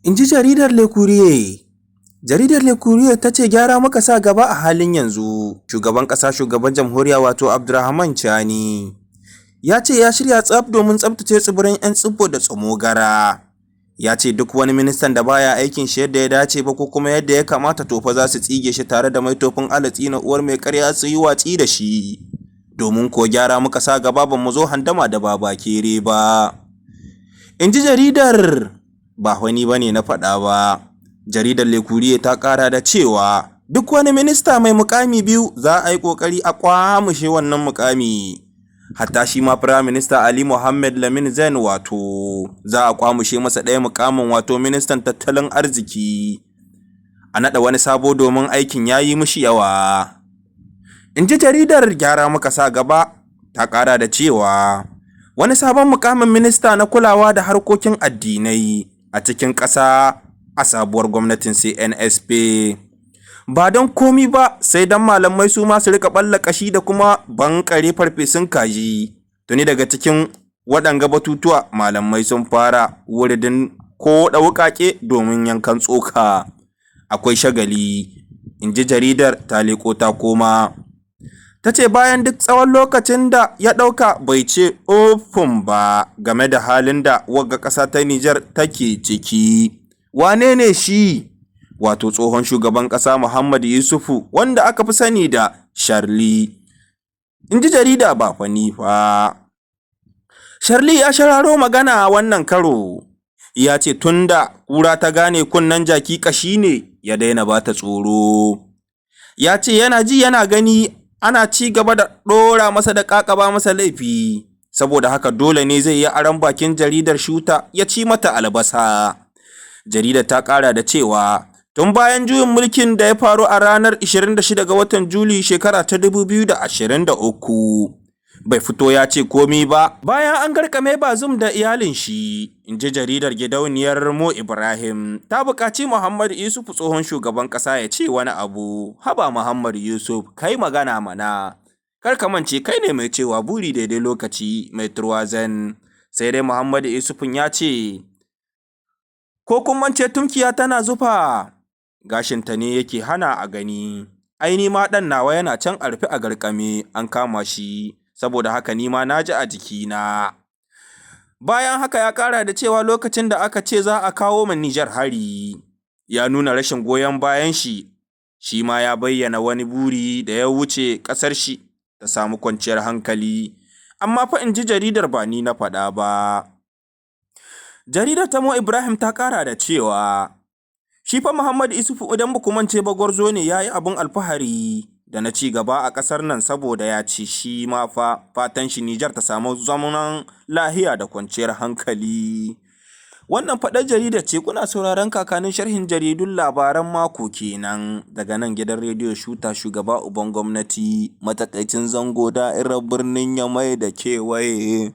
In ji jaridar Le Courrier. Jaridar Le Courrier ta ce gyara muka sa gaba a halin yanzu. Shugaban ƙasa, shugaban jamhuriya, wato Abdurrahman Chani, ya ce ya shirya tsaf domin tsabtace tsibirin 'yan tsibbo da tsumogara. Ya ce duk wani ministan da baya aikin shi yadda ya dace ba ko kuma yadda ya kamata, to fa za su tsige shi tare da mai tofin alatsi na uwar mai karya, su yi watsi da shi. Domin ko gyara muka sa gaba, ba mu zo handama da babakere ba. In ji jaridar, ba wani ba ne na faɗa ba. Jaridar Le Courrier ta ƙara da cewa duk wani minista mai mukami biyu za a yi ƙoƙari a kwamushe wannan mukami. Hatta shi ma Firayim Minista Ali Mohammed Lamin Zain, wato za a kwamushe masa ɗaya mukamin, wato ministan tattalin arziki. A naɗa wani sabo domin aikin ya yi mishi yawa. In ji jaridar gyara muka sa gaba ta ƙara da cewa wani sabon mukamin minista na kulawa da harkokin addinai a cikin ƙasa a sabuwar gwamnatin CNSP. Ba don komi ba sai don malamai su ma su rika ɓalla ƙashi da kuma bankare farfesun kaji. Tuni daga cikin waɗanga batutuwa malamai sun fara wuridin ko wuƙaƙe domin yankan tsoka. Akwai shagali, in ji jaridar ta leƙo ta koma. Ta ce bayan duk tsawon lokacin da ya ɗauka bai ce uffun ba game da halin da wagga ƙasa ta Nijar take ciki. Wane ne shi? Wato tsohon shugaban ƙasa Muhammad Yusufu, wanda aka fi sani da Sharli. In ji jarida, ba fa ni fa. Sharli ya shararo magana wannan karo. Ya ce tunda kura ta gane kunnen jaki ƙashi ne, ya daina ba ta tsoro. Ya ce yana ji yana gani ana ci gaba da ɗora masa da ƙaƙaba masa laifi. Saboda haka dole ne zai yi aron bakin jaridar Shuta ya ci mata albasa. Jaridar ta ƙara da cewa tun bayan juyin mulkin da ya faru a ranar 26 ga watan Juli shekara ta 2023 bai fito ya ce komi ba bayan an garkame Bazum da iyalin shi, in ji jaridar. Gidauniyar Mo Ibrahim ta buƙaci Muhammadu Yusufu, tsohon shugaban ƙasa, ya ce wani abu. Haba Muhammadu Yusuf, kai magana mana, kar ka mance kai ne mai cewa buri daidai lokaci mai turwazen. Sai dai Muhammadu Yusufun ya ce, ko kun mance tunkiya tana zufa, gashinta ne yake hana a gani. Ai ni ma ɗan nawa yana can a rufe a garkame, an kama shi, saboda haka ni ma na ji a jikina. Bayan haka ya ƙara da cewa lokacin da aka ce za a kawo ma Nijar hari, ya nuna rashin goyon bayan shi. Shi ma ya bayyana wani buri da ya wuce ƙasar shi ta samu kwanciyar hankali. Amma fa in ji jaridar, ba ni na faɗa ba. Jaridar ta Mo Ibrahim ta ƙara da cewa shi fa Muhammadu Isufu, idan ba ku mance ba, gwarzo ne, ya yi abin alfahari da na ci gaba a ƙasar nan, saboda ya ce shi ma fa fatan shi Nijar ta samu zaman lahiya da kwanciyar hankali. Wannan faɗar jarida ce. Kuna sauraron kakanin sharhin jaridun labaran mako kenan daga nan gidan rediyo Shuta, shugaba uban gwamnati, matakaicin zango, da'irar birnin Yamai da kewaye.